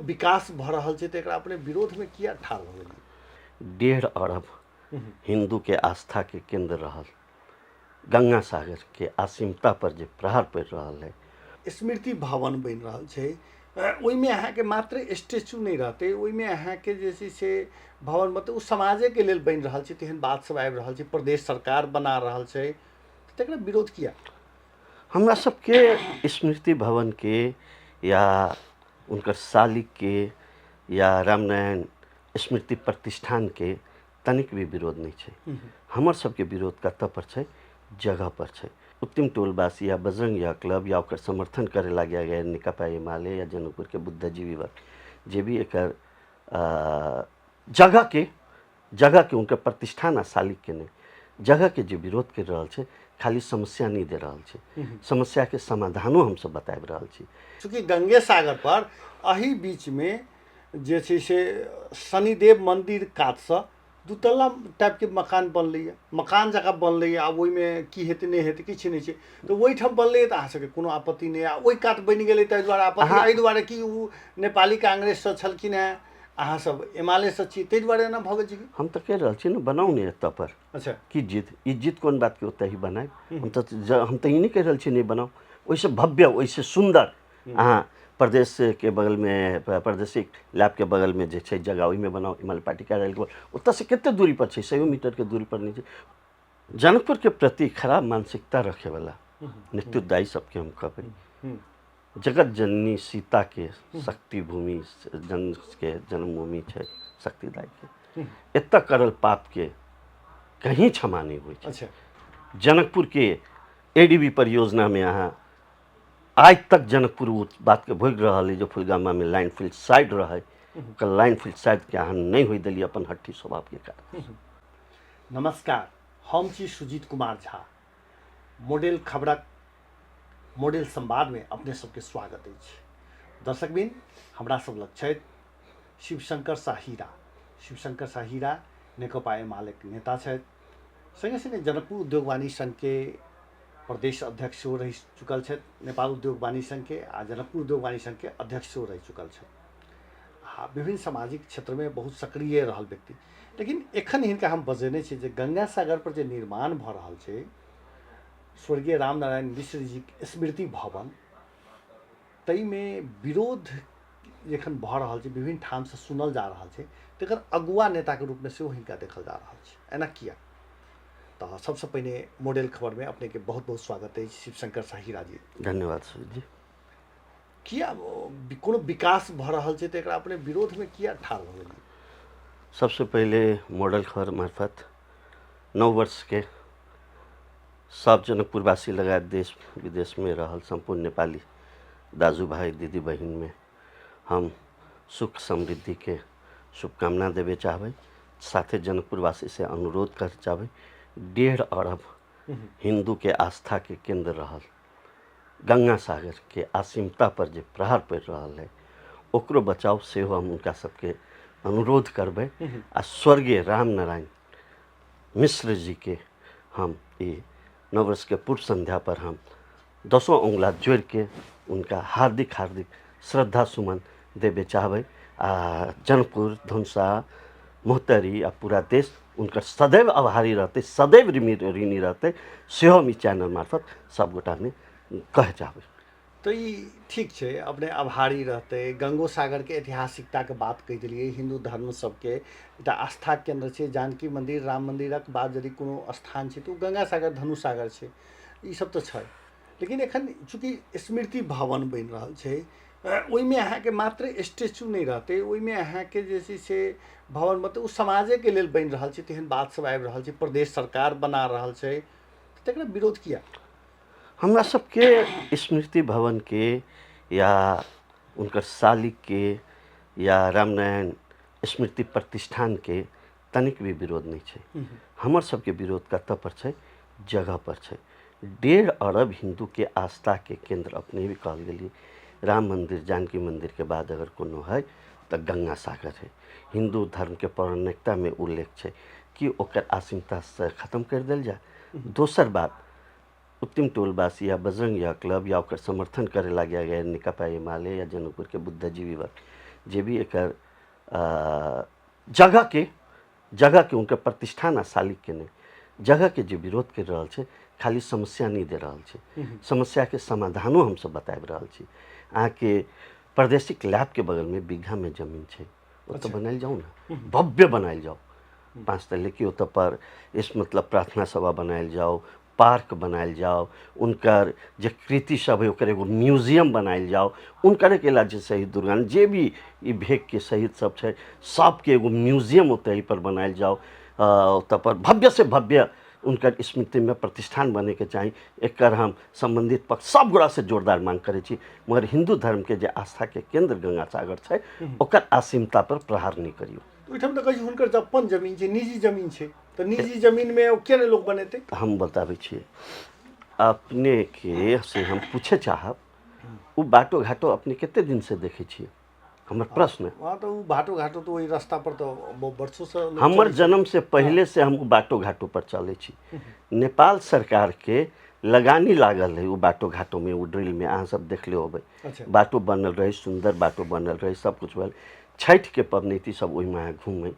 विकास भऽ रहल छै तऽ एकरा अपने विरोधमे किया ठाढ़ भऽ गेलियै? 1.5 अरब हिन्दूके आस्थाके केन्द्र रहल गंगा सागरके असीमता पर जे प्रहार पड़ि रहल है। स्मृति भवन बनि रहल छै, ओहिमे अहाँके मात्र स्टेचू नहि रहतै, ओहिमे अहाँके जे छै से भवन बनतै, ओ समाजेके लेल बनि रहल छै, तेहन बात सब आबि रहल छै, प्रदेश सरकार बना रहल छै, तकरा विरोध किया? हमरा सबके स्मृति भवनके या हुनकर शालिकके या रामनारायण स्मृति प्रतिष्ठानके तनिक भी विरोध नहि छै। हमर सबके विरोध कतऽ पर छै? जगह पर छै। उत्तम टोलवासी या बजरंग या क्लब या ओकर समर्थन करे लागे गए नेकपा एमाले या जनकपुरके बुद्धजीवी वर्ग जे भी एकर जगहके उनकर प्रतिष्ठान आ शालिकके नहि, जगहके जे विरोध कर रहल छै, खाली समस्या नहि दे रहल छै, समस्याके समाधानो हमसब बताबि रहल छी। चूँकि गंगे सागर पर एहि बीचमे जे छै से शनिदेव मन्दिर कातसँ दूतल्ला टाइपके मकान बनलैए, मकान जकाँ बनलैए। आब ओहिमे की हेतै नहि हेतै किछु नहि छै, तऽ ओहिठाम बनलैए तऽ अहाँ सबके कोनो आपत्ति नहि। आ ओहि कात बनि गेलै ताहि दुआरे आपत्ति, एहि दुआरे कि ओ नेपाली कांग्रेससँ छलखिन हेँ, अहाँ सब एमालेसँ छी, ताहि दुआरे एना भऽ गेल छै कि? हम तऽ कहि रहल छी ने, बनाउ ने एतऽ पर। अच्छा, की जिद? ई जिद कोन बातके? ओतऽ ही बनाय। हम तऽ ई नहि कहि रहल छी नहि बनाउ, ओहिसँ भव्य ओहिसँ सुन्दर अहाँ प्रदेशके बगलमे, प्रदेशिक लैबके बगलमे जे छै जगह, ओहिमे बनाउ। एमाले पार्टी कार्यालयके ओतऽसँ कतेक दूरी पर छै? 100 मीटरके दूरी पर नहि छै। जनकपुरके प्रति खराब मानसिकता रखैवला नेतृत्वदायी सबके हम कहबै, जगत जननी सीताके शक्ति भूमि, जनके जन्मभूमि छै शक्तिदायीके, एतऽ करल पापके कहीं क्षमा नहि होइ छै। अच्छा, जनकपुरके एडीबी परियोजनामे अहाँ आज तक जनकपुर ओ बातके भोगि रहल है जे फुलगामामे लाइन फील्ड साइड रहै, ओकर लाइन फील्ड साइडके अहाँ नहि होइ देलियै अपन हट्ठी स्वभावके कारण। नमस्कार, हम छी सुजीत कुमार झा। मॉडल खबरक मॉडल संवादमे अपने सबके स्वागत अछि। दर्शकबिन, हमरा सब लग छथि शिवशंकर शाह हीरा। शिवशंकर शाह हीरा नेकपा एमालेक नेता छथि, सङ्गे सङ्गे जनकपुर उद्योग वाणिज्य संघके प्रदेश अध्यक्ष सेहो रहि चुकल छथि, नेपाल उद्योग वाणिज्य संघके आ जनकपुर उद्योग वाणिज्य संघके अध्यक्ष सेहो रहि चुकल छथि आ विभिन्न सामाजिक क्षेत्रमे बहुत सक्रिय रहल व्यक्ति। लेकिन एखन हिनका हम बजेने छी जे गंगा सागर पर जे निर्माण भऽ रहल छै स्वर्गीय रामनारायण मिश्र जीके स्मृति भवन, ताहिमे विरोध जखन भऽ रहल छै, विभिन्न ठामसँ सुनल जा रहल छै, तकर अगुआ नेताके रूपमे सेहो हिनका देखल जा रहल छै, एना किया? तऽ सबसँ पहिने मॉडल खबरमे अपनेके बहुत बहुत स्वागत अछि शिवशंकर शाह हीरा जी। धन्यवाद सुजीत जी। किया कोनो विकास भऽ रहल छै तऽ एकरा अपने विरोधमे किया ठाढ़ भऽ गेलियै? सबसँ पहिले मॉडल खबर मार्फत 9 वर्षके सब जनकपुरवासी लगायत देश विदेशमे रहल सम्पूर्ण नेपाली दाजुभाइ दिदी बहिनमे हम सुख समृद्धिके शुभकामना देबे चाहबै। साथे जनकपुरवासीसँ अनुरोध कर चाहबै, 1.5 अरब हिन्दूके आस्थाके केन्द्र रहल गंगा सागरके असीमता पर जे प्रहार पड़ि रहल है ओकरो बचाव सेहो हम हुनका सबके अनुरोध करबै। आ स्वर्गीय रामनारायण मिश्र जीके हम ई नववर्षके पूर्व संध्या पर हम 10 उंगला जोड़िके उनका हार्दिक हार्दिक श्रद्धा सुमन देबे चाहबै। आ जनकपुर, धनुषा, महोत्तरी आ पूरा देश उनकर सदैव आभारी रहतै, सदैव ऋणी रहतै, सेहो हम ई चैनल मार्फत सबगोटामे कहै चाहबै। तऽ ई ठीक छै, अपने आभारी रहतै। गंगो सागरके ऐतिहासिकताके बात कहि देलियै, हिन्दू धर्म सबके एकटा आस्था केन्द्र छै। जानकी मन्दिर, राम मन्दिरक बाद यदि कोनो स्थान छै तऽ ओ गंगा सागर, धनुष सागर छै, ई सब तऽ छै। लेकिन एखन चूँकि स्मृति भवन बनि रहल छै, ओहिमे अहाँके मात्र स्टेचू नहि रहतै, ओहिमे अहाँके जे छै से भवन बनतै, ओ समाजेके लेल बनि रहल छै, तेहन बात सब आबि रहल छै, प्रदेश सरकार बना रहल छै, तकरा विरोध किया? हमरा सबके स्मृति भवनके या उनकर शालिकके या रामनारायण स्मृति प्रतिष्ठानके तनिक भी विरोध नहि छै। हमर सबके विरोध कतऽ पर छै? जगह पर छै। 1.5 अरब हिन्दूके आस्थाके केन्द्र अपने भी कहल गेलियै, राम मन्दिर, जानकी मन्दिरके बाद अगर कोनो है तऽ गंगा सागर है। हिन्दू धर्मके पौराणिकतामे उल्लेख छै कि ओकर असीमतासँ खत्म करि देल जाय। दोसर बात, उत्तम टोलवासी या बजरंग या क्लब या ओकर समर्थन करे लागे गए नेकपा एमाले या जनकपुरके बुद्धजीवी वर्ग जे भी एकर जगहके जगहके हुनकर प्रतिष्ठान आ शालिकके नहि, जगहके जे विरोध करि रहल छै, खाली समस्या नहि दे रहल छै, समस्याके समाधानो हमसब बताबि रहल छी। अहाँके प्रादेशिक लैबके बगलमे बीघामे जमीन छै, ओतऽ बनायल जाउ ने, भव्य बनायल जाउ, 5 तल्ले की ओतऽ पर इस मतलब प्रार्थना सभा बनायल जाउ, पार्क बनायल जाउ, हुनकर जे कृति सब है ओकर एगो म्यूजियम बनायल जाउ, हुनकर अकेला जे शहीद दुर्गानंद जे भी ई भेगके शहीद सब छै सबके एगो म्यूजियम ओतहि पर बनायल जाउ। ओतऽ पर भव्य से भव्य हुनकर स्मृतिमे प्रतिष्ठान बनैके चाही। एकर हम सम्बन्धित पक्ष सब गोटासँ जोरदार मांग करै छी, मगर हिन्दू धर्मके जे आस्थाके केन्द्र गंगा सागर छै ओकर असीमता पर प्रहार नहि करियौ। ओहिठाम तऽ कहै छै हुनकर अपन जमीन छै, निजी जमीन छै, तऽ निजी जमीनमे ओ किया नहि लोक बनेतै? हम बताबै छियै अपनेके से हम पूछे चाहब, ओ बाटो घाटो अपने कते दिनसँ देखै छियै? हमर प्रश्न। वहाँ तऽ ओ बाटो घाटो तऽ ओहि रास्ता पर तऽ वर्षोसँ लोक हमर चलै छै। जन्म से पहले से हम ओ बाटो घाटो पर चलै छी। नेपाल सरकारके लगानी लागल है ओ बाटो घाटोमे, ओ ड्रिलमे अहाँ सब देखले होबै। बाटो बनल रहै, सुन्दर बाटो बनल रहै, सब कुछ भेल। छठिके पबनैती सब ओहिमे अहाँ घूमै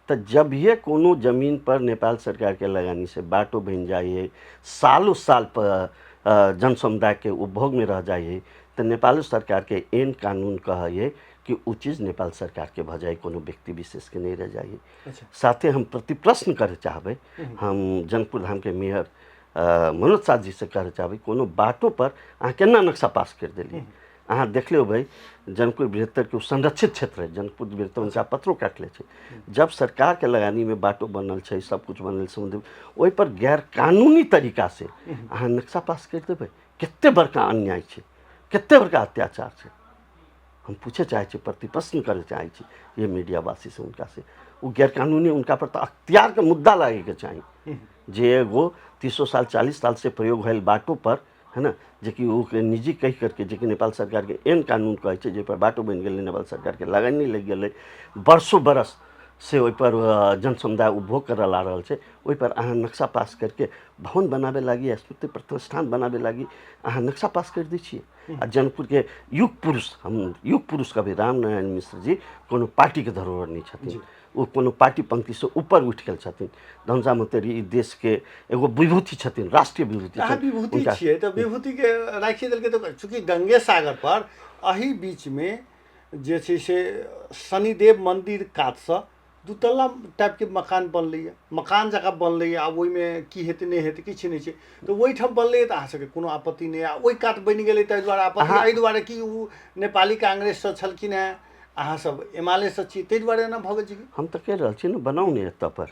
तऽ जभिए कोनो जमीन पर नेपाल सरकारके लगानीसँ बाटो बनि जाइ है, सालो साल पर जन समुदायके उपभोगमे रह जाइ है, तऽ नेपालो सरकारके एहन कानून कहै है कि ओ चीज नेपाल सरकारके भऽ जाइ, कोनो व्यक्ति विशेषके नहि रह जाइ है। साथे हम प्रति प्रश्न करय चाहबै, हम जनकपुर धामके मेयर मनोज साह जी से करय चाहबै, कोनो बाटो पर अहाँ केना नक्शा पास करि देलियै? अहाँ देख लियौ भाई, जनकपुर बृहत्तरके ओ संरक्षित क्षेत्र है, जनकपुर बृहत्तर उनका पत्रो काटले छै। जब सरकारके लगानीमे बाटो बनल छै, सब कुछ बनल समुद्र, ओहि पर गैर कानूनी तरीका से अहाँ नक्शा पास करि देबै, कते बड़का अन्याय छै, कते बड़का अत्याचार छै। हम पूछे चाहै छी, प्रति प्रश्न करे चाहै छी ये मीडियावासी से, उनका से ओ गैरकानूनी उनका पर तऽ अख्तियारके मुद्दा लागैके चाही, जे एगो 300 साल 40 साल से प्रयोग भेल बाटो पर है ना, जेकि ओ के निजी कहि करके, जेकि नेपाल सरकारके एहन कानून कहै छै जाहिपर बाटो बनि गेलै, नेपाल सरकारके लगानी लागि गेलै, वर्षो बरस से ओहिपर जन समुदाय उपभोग करऽ ला रहल छै, ओहिपर अहाँ नक्शा पास करके भवन बनाबे लागी, स्मृति प्रतिष्ठान बनाबे लागी अहाँ नक्शा पास करि दै छियै। आ जनकपुरके युग पुरुष, हम युग पुरुष कहबै, रामनारायण मिश्र जी कोनो पार्टीके धरोहर नहि छथिन, ओ कोनो पार्टी पंक्तिसँ ऊपर उठि गेल छथिन। धनुषा मतेरी ई देशके एगो विभूति छथिन, राष्ट्रीय विभूति अहाँ छथिन। विभूति हुनका छियै तऽ विभूतिके राखि देलकै तऽ चूँकि गंगे सागर पर एहि बीचमे जे छै से शनिदेव मन्दिर कातसँ दूतल्ला टाइपके मकान बनलैए, मकान जकाँ बनलैए। आब ओहिमे की हेतै नहि हेतै किछु नहि छै, तऽ ओहिठाम बनलैए तऽ अहाँ सबके कोनो आपत्ति नहि। आ ओहि कात बनि गेलै ताहि दुआरे आपत्ति, एहि दुआरे कि ओ नेपाली कांग्रेससँ छलखिन हेँ, अहाँ सब एमालेसँ छी, ताहि दुआरे एना भऽ गेल छै कि? हम तऽ कहि रहल छी ने, बनाउ ने एतऽ पर।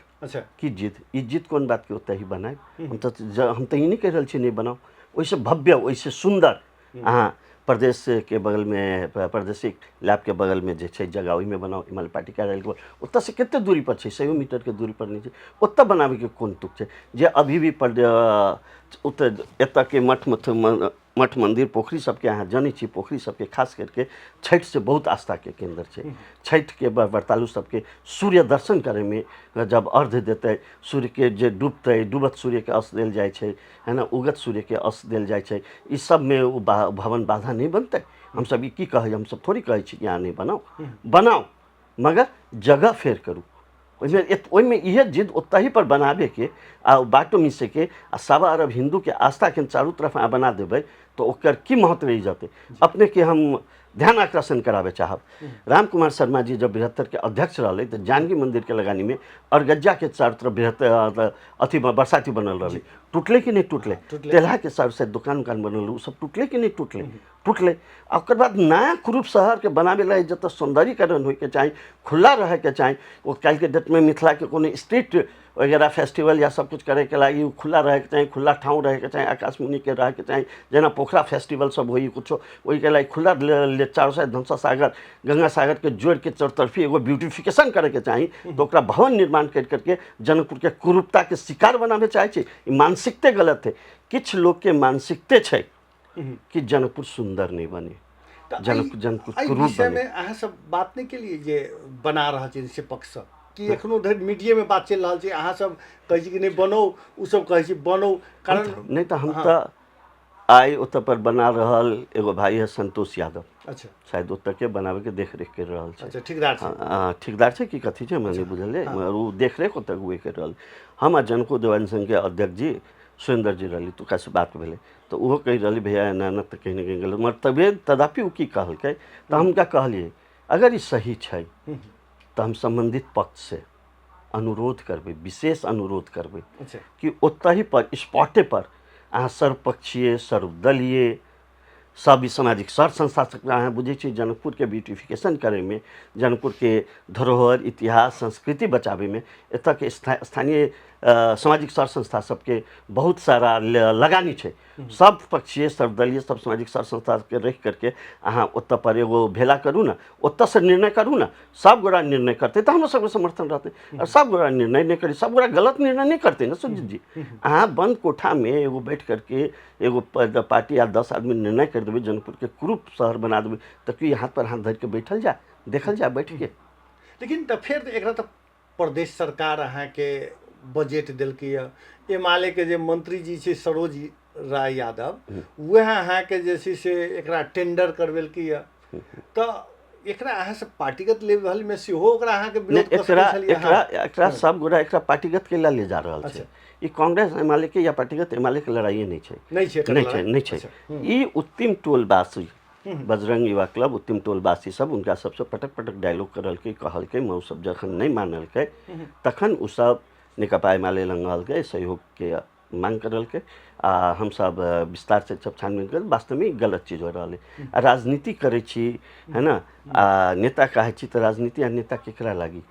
की जिद? ई जिद कोन बातके? ओतऽ ही बनायब। हम तऽ ई नहि कहि रहल छी नहि बनाउ, ओहिसँ भव्य ओहिसँ सुन्दर अहाँ प्रदेशके बगलमे, प्रादेशिक लैबके बगलमे जे छै जगह ओहिमे बनाउ। एमाले पार्टी कार्यालयके बगल ओतऽसँ कतेक दूरी पर छै, 100 मीटरके दूरी पर नहि छै, ओतऽ बनाबैके कोन तुक छै? जे अभी भी पर ओतऽ एतऽके मठ मठ मन्दिर पोखरि सबके अहाँ जनै छी, पोखरि सबके खास करके छठिसँ बहुत आस्थाके केन्द्र छै। छठिके व्रतालु सबके सूर्य दर्शन करैमे जब अर्घ देतै, सूर्यके जे डूबतै, डूबत सूर्यके अस्त देल जाइ छै है ना, उगत सूर्यके अस्त देल जाइ छै, ई सबमे ओ भवन बाधा नहि बनतै। हमसब ई की कहै, हमसब थोड़ी कहै छी कि अहाँ नहि बनाउ, बनाउ मगर जगह फेर करू। ओहिमे इहे जिद ओतहि पर बनाबेके आ बाटो मिसैके आ 1.25 अरब हिन्दूके आस्थाके चारू तरफ अहाँ बना देबै तऽ ओकर की महत्व रहि जेतै? अपनेके हम ध्यान आकर्षण कराबे चाहब, राम कुमार शर्मा जी जब बृहत्तरके अध्यक्ष रहलै तऽ जानकी मन्दिरके लगानीमे अरगज्जाके चारू तरफ बृहत्तर अथी बरसाती बनल रहलै, टूटलै कि नहि टूटलै? तेलहाके चारू साइड दोकान उकान बनल, ओ सब टूटलै कि नहि टूटलै? टूटलै। आ ओकर बाद नया कुरूप शहरके बनाबै लागि जतऽ सौन्दर्यीकरण होइके चाही, खुला रहैके चाही, ओ काल्हिके डेटमे मिथिलाके कोनो स्ट्रीट वगैरह फेस्टिवल या सब कुछ करैके लागि ओ खुला रहैके चाही, खुला ठाउँ रहैके चाही, आकाशमुनिके रहैके चाही, जेना पोखरा फेस्टिवल सब होइ कुछो, ओहिके लागि खुला चारू साइड धनुषा सागर गंगा सागरके जोड़िके चौतरफी एगो ब्यूटिफिकेशन करैके चाही, तऽ ओकरा भवन निर्माण करि करके जनकपुरके कुरूपताके शिकार बनाबै चाहै छै। ई मानसिकते गलत है। किछु लोकके मानसिकते छै कि जनकपुर सुन्दर नहि बने, तऽ जनकपुर एहि कुरूप विषयमे बने। अहाँ सब बात नहि केलियै जे बना रहल छै से पक्ष सब, कि एखनो धरि मीडियेमे बात चलि रहल छै? अहाँ सब कहै छी कि नहि बनौ, ओ सब कहै छै बनौ, कारण नहि तऽ हम तऽ आइ ओतऽ पर बना रहल एगो भाई है संतोष यादव। अच्छा। शायद ओतऽ के बनाबैके देखरेख करि रहल छै। अच्छा, ठेकेदार छै। हँ, ठेकेदार छै कि कथी छै हमरा नहि बुझल अइ, मगर ओ देखरेख ओतऽ उहे करि रहल। हम आ जनकपुर देवान संघके अध्यक्ष जी सुरेन्द्र जी रहली, तऽ ओकरासँ बात भेलै तऽ ओहो कहि रहली भैया एना एना तऽ कहीं ने कहीं गेलै, मगर तबे तदापि ओ की कहलकै तऽ हम हुनका कहलियै अगर ई सही छै तऽ हम सम्बन्धित पक्षसँ अनुरोध करबै, विशेष अनुरोध करबै कि ओतहि पर स्पॉटे पर अहाँ सर्वपक्षीय सर्वदलीय सब सामाजिक सर संस्था सबके, अहाँ बुझै छियै जनकपुरके ब्यूटिफिकेशन करैमे, जनकपुरके धरोहर इतिहास संस्कृति बचाबैमे एतऽके स्थानीय सामाजिक सर संस्था सबके बहुत सारा लगानी छै। सब पक्षीय सर्वदलीय सब सामाजिक सर संस्था के रखि करके अहाँ ओतऽ पर एगो भेला करू ने, ओतऽसँ निर्णय करू ने, सब गोरा निर्णय करतै तऽ हमरो सबके समर्थन रहतै। आओर सब गोरा निर्णय नहि करी, सब गोरा गलत निर्णय नहि करतै ने सुजीत जी। अहाँ बन्द कोठामे एगो बैठ करके एगो पार्टी या 10 आदमी निर्णय कर देबै, जनकपुरके कुरूप शहर बना देबै, तऽ की हाथ पर हाथ धरि के बैठल जाय, देखल जाय बैठ के। लेकिन तऽ फेर एकरा तऽ प्रदेश सरकार अहाँके बजट देलकै यऽ, एमाले के जे मंत्री जी छै सरोज राय यादव, वएह अहाँके जे छै से एकरा टेंडर करबेलकै यऽ, तऽ एकरा अहाँ सब पार्टीगत लेवल में सेहो ओकरा अहाँके विरोध कऽ एकरा सकै छलियै एकरा अहाँ? एकरा सब गोरा एकरा पार्टीगत के ले जा रहल छै। ई कांग्रेस एमाले के या पार्टीगत एमाले के लड़ाइए नहि छै। नहि छै एकर नहि छै, लड़ाइ? नहि छै। अच्छा। ई उत्तिम टोलवासी बजरंग युवा क्लब उत्तिम टोलवासी सब उनका सबसे पटक पटक डायलॉग करलकै, कहलकै, मगर सब जखन नहि मानलकै तखन ओ सब नेकपा एमाले लग रहलकै, सहयोगके मांग करलकै आ हमसब विस्तार से सब छानबीन कर वास्तवमे ई गलत चीज हो रहल है। आ राजनीति करै छी है ना, आ नेता कहै छी तऽ राजनीति आ नेता केकरा लागी,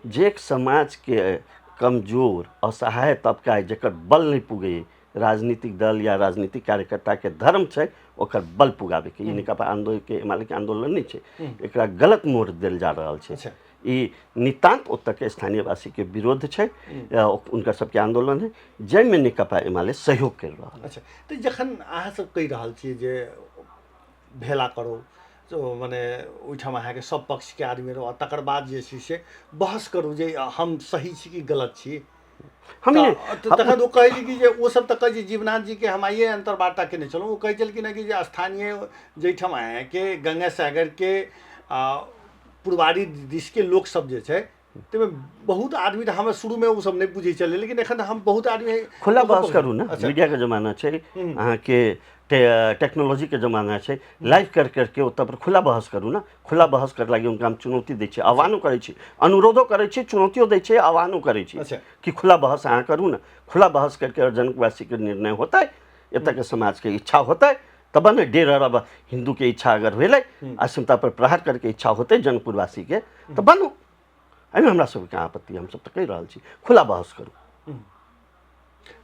जे समाजके कमजोर असहाय तबका है जकर बल नहि पुगै, राजनीतिक दल या राजनीतिक कार्यकर्ताके धर्म छै ओकर बल पुगाबैके। ई नेकपा आंदोलन के एमाले के आंदोलन नहि छै, एकरा गलत मोड़ देल जा रहल छै। ई नितान्त ओतऽके स्थानीयवासीके विरोध छै, उनकर सबके आंदोलन है जाहिमे नेकपा एमाले सहयोग करि रहल। अच्छा, तऽ जखन अहाँ सब कहि रहल छी जे भेला करू, तो मने ओहिठाम अहाँके सब पक्षके आदमी रहू आ तकर बाद जे छै से बहस करू जे हम सही छी कि गलत छी, हम नहि, तऽ तखन ओ कहै छै कि जे ओ सब तऽ कहै छै जीवनाथ जीके हम आइए अन्तर्वार्ता केने छलहुँ, ओ कहै छलखिन हँ कि जे स्थानीय जाहिठाम अहाँके गंगा सागरके पुरवारी दिसके लोकसब जे छै ताहिमे बहुत आदमी तऽ हमरा शुरूमे ओ सब नहि बुझै छलै, लेकिन एखन हम बहुत आदमी खुला बहस करू ने। मीडियाके जमाना छै, अहाँके टेक्नोलॉजीके जमाना छै, लाइव कर करके ओतऽ पर खुला बहस करू ने। खुला बहस करे लागी उनका हम चुनौती दै छियै, आह्वानो करै छी, अनुरोधो करै छी, चुनौतियो दै छियै, आह्वानो करै छी कि खुला बहस अहाँ करू ने। खुला बहस करके अगर जनकवासीके निर्णय होतै, एतऽके समाजके इच्छा होतै, तब ने 1.5 अरब हिन्दूके इच्छा अगर भेलै, अस्मिता पर प्रहार करके इच्छा होतै जनकपुरवासीके, तऽ बनू, एहिमे हमरा सबके कहाँ आपत्ति, हमसब तऽ कहि रहल छी खुला बहस करू।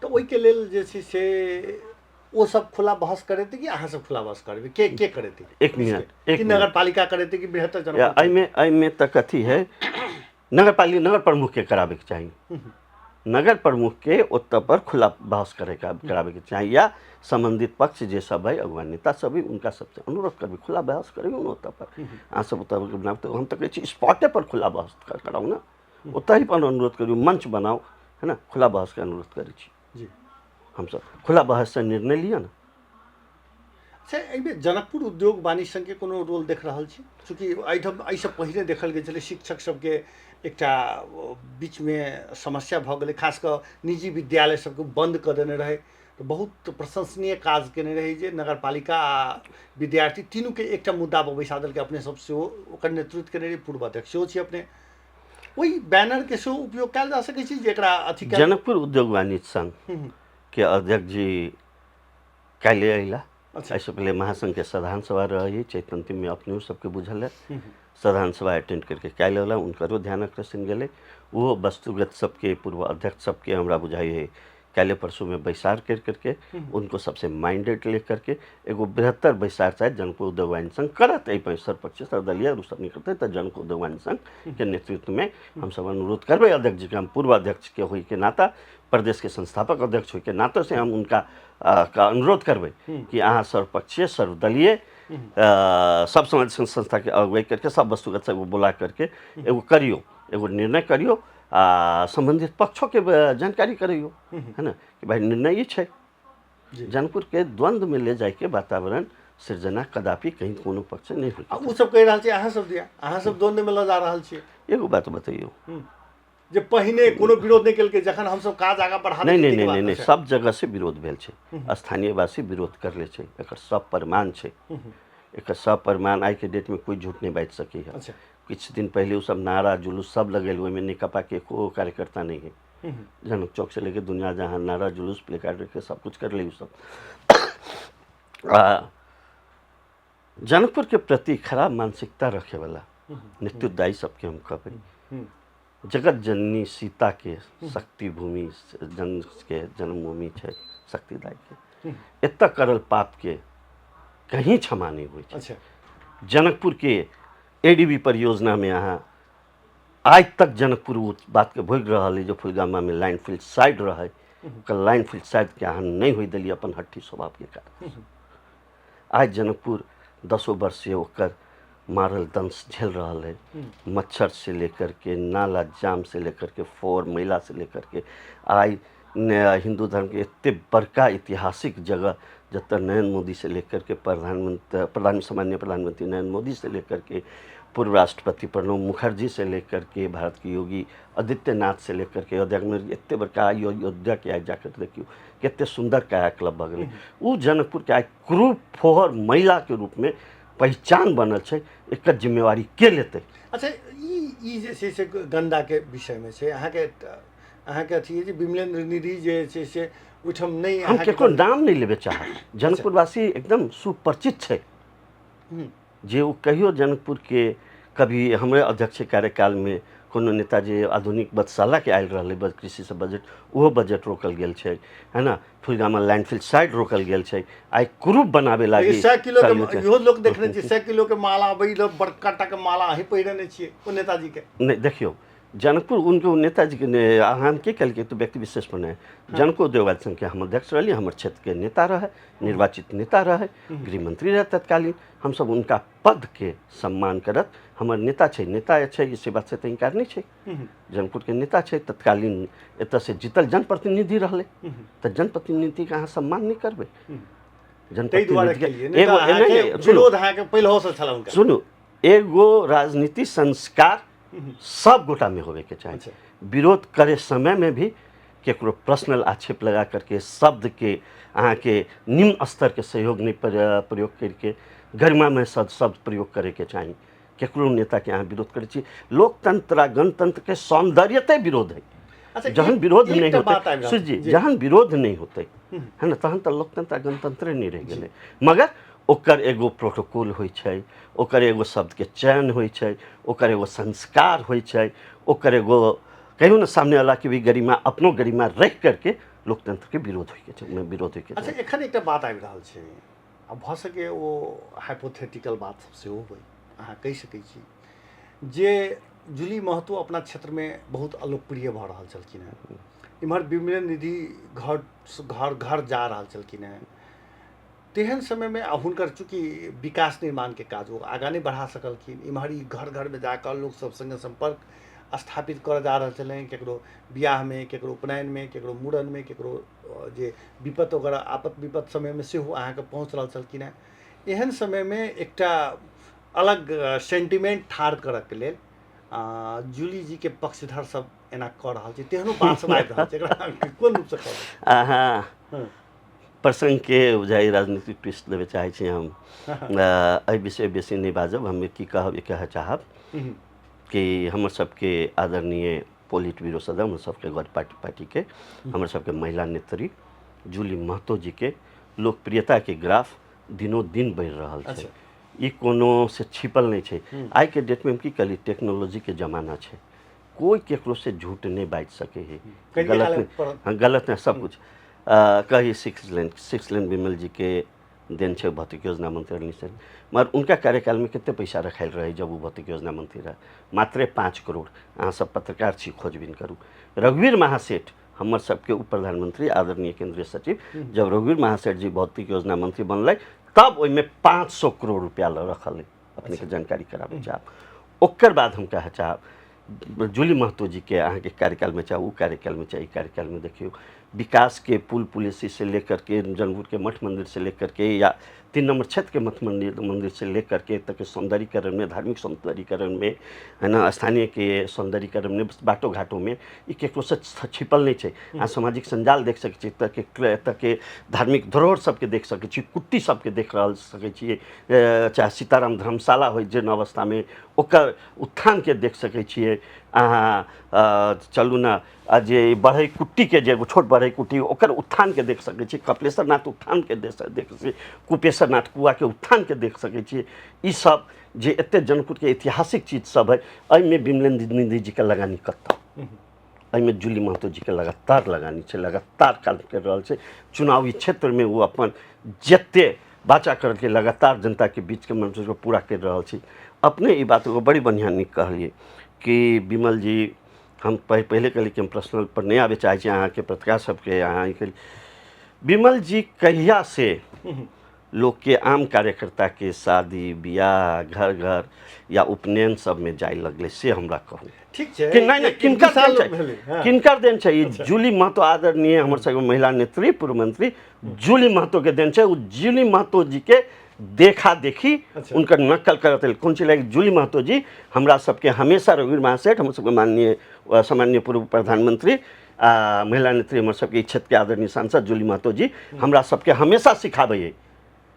तऽ ओहिके लेल जे छै से ओ सब खुला बहस करेतै कि अहाँ सब खुला बहस करबै, के के करेतै? एक मिनट, एक कि मिनट। नगरपालिका करेतै कि बृहत्तर जनकपुर? एहिमे तऽ कथी है, नगरपालिका नगर प्रमुखके कराबैके चाही, नगर प्रमुखके ओतऽ पर खुला बहस कराबैके चाही, या सम्बन्धित पक्ष जे सब है अगुवा नेता सब है उनका सबसे अनुरोध करबै खुला बहस करियौ ने ओतऽ पर। अहाँ सब ओतऽ बनाउ तऽ हम तऽ कहै छी स्पॉटे पर खुला बहस कराउ ने, ओतहि पर अनुरोध करियौ, मंच बनाउ है ना, खुला बहसके अनुरोध करै छी हमसब, खुला बहससँ निर्णय लिअ ने। अच्छा, एहिमे जनकपुर उद्योग वाणिज्य संघके कोनो रोल देख रहल छी? चूँकि एहिठाम एहिसँ पहिने देखल गेल छलै शिक्षक सबके एकटा बीचमे समस्या भऽ गेलै, खास कऽ निजी विद्यालय सबके बन्द कऽ देने रहै, तऽ बहुत प्रशंसनीय काज केने रहै जे नगरपालिका आ विद्यार्थी तीनूके एकटा मुद्दा पर बैसा देलकै। अपने सब सेहो ओकर नेतृत्व केने रही, पूर्व अध्यक्ष सेहो छी अपने। ओहि बैनरके सेहो उपयोग कयल जा सकै छै जे एकरा अथी जनकपुर उद्योग वाणिज्य संघ के अध्यक्ष जी काल्हि अयला। एहिसँ पहिले महासंघके साधारण सभा रहै चैत अन्तिममे, अपनेहो सबके बुझल है, साधारण सभा अटेंड करके काल्हि अयला, हुनकरो ध्यान आकर्षण गेलै। ओहो वस्तुगत सबके पूर्व अध्यक्ष सबके हमरा बुझाइ है काल्हि परसूमे बैसार कर करके उनको सबसे माइंडेड ले करके एगो बृहत्तर बैसार शायद जनकपुर उद्योग वाणिज्य संघ करत। एहि पर सर्वपक्षीय सर्वदलीय और सब निकलते तऽ जनकपुर उद्योग वाणिज्य संघ के नेतृत्व में हम सब अनुरोध करबै अध्यक्ष जी के, हम पूर्व अध्यक्ष के होय के नाता, प्रदेश के संस्थापक अध्यक्ष होय के नाते से हम उनका का अनुरोध करबै कि अहाँ सर्वपक्षीय सर्वदलीय सब समाज संस्था के अगुवाई करके सब वस्तुगत सब बुला करके एगो करियो, एगो निर्णय करियो आ सम्बन्धित पक्षोके जानकारी करैयो है ना कि भाई निर्णय ई छै। जनकपुर के द्वंद्व में ले जाके वातावरण सृजना कदापि कहीं कोनो पक्ष से नहि आ होइके ओ सब कहि रहल छै अहाँ सब दिया अहाँ सब द्वंद्वमे लऽ जा रहल छियै। एगो बात बतैयौ जे पहिने कोनो विरोध नहि केलकै जखन हमसब काज आगाँ बढ़ा नहि नहि नहि नहि नहि, सब जगह से विरोध भेल छै, स्थानीयवासी विरोध करले छै, एकर सब प्रमाण छै, एकर सब प्रमाण आइके डेटमे कोइ झूठ नहि बाजि सकैए। अच्छा। किछु दिन पहिले ओ सब नारा जुलूस सब लगेल, ओहिमे नेकपाके एको कार्यकर्ता नहि है। जनक चौक से लेके दुनिया जहाँ नारा जुलूस प्लेकार्ड रख के सब कुछ कर ले सब। आ जनकपुर के प्रति खराब मानसिकता रखे वाला नेतृत्वदायी सबके हम कहबै, जगत जननी सीता के शक्ति भूमि, जन के जन्मभूमि छै शक्तिदायी के, एतऽ करल पाप के कहीं क्षमा नहीं होइ छै। अच्छा। जनकपुर के एडीबी परियोजना में अहाँ आज तक जनकपुर ओ बात के भोगि रहल है जो फुलगामा में लाइन फील्ड साइड रहे, ओकर लाइन फील्ड साइड के अहाँ नहीं होइ देलियै अपन हट्टी स्वभाव के कारण। आज जनकपुर 10 वर्ष से ओकर मारल दंश झेल रहल है, मच्छर से लेकर के नाला जाम से लेकर के फोर महिला से लेकर के आइ हिंदू धर्म के एते बड़का ऐतिहासिक जगह जतऽ नरेंद्र मोदी से लेकर के प्रधानमंत्री प्रधान सामान्य प्रधानमंत्री नरेंद्र मोदी से लेकर के पूर्व राष्ट्रपति प्रणब मुखर्जी से लेकर के भारत के योगी आदित्यनाथ से लेकर के अयोध्या में एते बड़का अयोध्या के आइ जाकर देखियौ कते सुंदर कायाकल्प भऽ गेलै। ओ जनकपुर के आइ क्रूर फोहर महिला के रूप में पहचान बनल छै, एकर जिम्मेवारी के लेतै? अच्छा, ई जे छै से गन्दा के विषयमे छै, अहाँके अथी जे विमलेन्द्र निधि जे छै से ओहिठाम नहि, हम केकरो नाम नहि लेबे चाहब, जनकपुरवासी एकदम सुपरिचित छै जे ओ कहियो जनकपुर के कभी हमरे अध्यक्ष कार्यकालमे कोनो नेता जे आधुनिक बदशालाके आयल रहलै कृषि से बजट, ओहो बजट रोकल गेल छै, है ना? फुलगामा लैंडफिल साइड रोकल गेल छै। आइ क्रूप बनाबे लागी 100 किलो के इहो लोक देखने छियै, 100 किलो के माला अबै बड़का टा के माला अहीं पहिरने छियै ओ नेताजी के। नहि देखियौ जनकपुर उनके नेताजी के हम की कहलकै तो व्यक्ति विशेष पर नहीं, जनकपुर उद्योग संघ के हम अध्यक्ष रहली, हमर क्षेत्र के नेता रहे, निर्वाचित नेता रहे, गृहमंत्री रहे तत्कालीन, हमसब उनका पद के सम्मान करत। हमर नेता छै, नेता छै, इस बात से तऽ इनकार नहीं छै, जनकपुर के नेता छै, तत्कालीन एतऽ से जीतल जनप्रतिनिधि रहलै, तऽ जनप्रतिनिधि के अहाँ सम्मान नहीं करबै। जनप्रतिनिधि सुनू, एगो राजनीति संस्कार सब गोटा में होवे के चाही। विरोध करे समय में भी केकरो पर्सनल आक्षेप लगा करके शब्द के अहाँ के निम्न स्तर के सहयोग नहीं प्रयोग करके गरिमा में शब्द प्रयोग करे के चाही। केकरो नेता के अहाँ विरोध करै छी, लोकतंत्र आ गणतंत्र के सौंदर्यते विरोध है। अच्छा, जहन विरोध नहीं एकटा बात होते आबि रहल सुजी, जी। जहन विरोध नहीं होते है ना, तहन तऽ लोकतंत्र आ गणतंत्र नहीं रहि गेलै। मगर ओकर एगो प्रोटोकॉल होइ छै, ओकर एगो शब्दके चयन होइ छै, ओकर एगो संस्कार होइ छै, ओकर एगो कहियो ने सामने वाला के भी गरिमा अपनो गरिमा रखि करके लोकतंत्र के विरोध होइके छै, ओहिमे विरोध होइके अच्छा, छै। एखन एकटा बात आबि रहल छै, आ भऽ सकै ओ हाइपोथेटिकल बात सब सेहो होइ, अहाँ कहि सकै छी जे जूली महतो अपना क्षेत्रमे बहुत अलोकप्रिय भऽ रहल छलखिन हेँ, इम्हर विमलेन्द्र निधि घर घर घर जा रहल छलखिन हेँ, तेहन समयमे आ हुनकर चूँकि विकास निर्माणके काज ओ आगाँ नहि बढ़ा सकलखिन, इम्हर ई घर घरमे जाकऽ लोक सब सङ्गे सम्पर्क स्थापित करऽ जा रहल छलनि, केकरो बियाहमे, केकरो उपनयनमे, केकरो मूड़नमे, केकरो जे विपत वगैरह आपत विपत समयमे सेहो अहाँके पहुँच रहल छलखिन हेँ। एहन समयमे एकटा अलग सेंटिमेंट ठाढ़ करऽके लेल जूली जीके पक्षधर सब एना कऽ रहल छै, तेहनो बात सब आबि रहल छै, एकरा कोन रूपसँ कहबै? अहाँ प्रसंग के बुझाइ राजनीतिक ट्विस्ट देबे चाहै छी हम। एहि विषय बेसी नहि बाजब, हम की कहब, ई कहऽ चाहब कि हमर सबके आदरणीय पोलिट ब्यूरो सदस्य, हमर सबके गौर पार्टी के हमर सबके महिला नेत्री जूली महतो जी के लोकप्रियता के ग्राफ दिनों दिन बढ़ि रहल छै। ई कोनो से छिपल नहि छै। आइ के डेट में हम की कहली, टेक्नोलॉजी के जमाना छै, कोई केकरो से झूठ नहीं बाजि सके है, गलत नहीं, हाँ, गलत नहीं सब कुछ। कही सिक्स लेन विमल जी के देन छै भौतिक योजना मंत्री सर, मगर उनका कार्यकाल में कते पैसा रखायल रहे जब वो भौतिक योजना मंत्री रहे? मात्रे 5 करोड़। अहाँ सब पत्रकार छी, खोजबीन करू। रघुवीर महासेठ हमर सबके उप प्रधानमंत्री आदरणीय केंद्रीय सचिव, जब रघुवीर महासेठ जी भौतिक योजना मंत्री बनलै तब ओहिमे 500 करोड़ रुपया रखल है, अपने के जानकारी कराबै चाहब। ओकर बाद हम कहऽ चाहब जूली महतो जी के अहाँके कार्यकालमे चाहे ओ कार्यकालमे चाहे ई कार्यकालमे देखियौ, विकास के पुल पुलिसी से लेकर के जनकपुर के मठ मंदिर से लेकर के या 3 नंबर क्षेत्र के मठ मंदिर मंदिर से लेकर के तक के सौंदर्यीकरण में, धार्मिक सौंदर्यीकरण में, है ना, स्थानीय के सौंदर्यीकरण में, बाटो घाटो में ई केकरो से छिपल नहीं छै। अहाँ सामाजिक संजाल देख सकै छी, एतऽ के एतऽ के धार्मिक धरोहर सबके देख सकै छी, कुट्टी सबके देख रहल सकै छियै, चाहे सीताराम धर्मशाला होइ जीर्ण अवस्थामे ओकर उत्थानके देख सकै छियै। अहाँ चलू ने आ जे बढ़ै कुट्टीके जे एगो छोट बढ़ै कुट्टी ओकर उत्थानके देख सकै छी, कपिलेश्वर नाथ उत्थानके देख सकै छी, कुपेश्वर नाथ कुआके उत्थानके देख सकै छी। ई सब जे एते जनकपुरके ऐतिहासिक चीज सब है, एहिमे विमलेन्द्र निधि जीके लगानी कतऽ? एहिमे जूली महतो जीके लगातार लगानी छै, लगातार काम करि रहल छै। चुनावी क्षेत्रमे ओ अपन जते वाचा करलकै लगातार जनताके बीचके मनसुख पूरा करि रहल छै। अपने ई बात एगो बड़ी बढ़िआँ नीक कहलियै कि विमल जी, हम पहिले कहलियै कि हम पर्सनल पर नहि आबय चाहै छी अहाँके पत्रकार सबके। अहाँ ई विमल जी कहिया से लोकके आम कार्यकर्ताके शादी बियाह घर घर या उपनयन सबमे जाय लगलै से हमरा कहू। ठीक छै कि नहि नहि किनकर देन छै, किनकर देन छै? ई जूली महतो आदरणीय हमर सबके महिला नेत्री पूर्व मंत्री जूली महतो के देन छै। ओ जूली महतो जी के देखा देखी उनकर नकल करत कोन चीज लागी जूली महतो जी हमरा सबके हमेशा रघुवीर महासेठ हमर सबके माननीय सामान्य पूर्व प्रधानमंत्री आ महिला नेत्री हमर सबके क्षेत्र के आदरणीय सांसद जूली महतो जी हमरा सबके हमेशा सिखाबै है।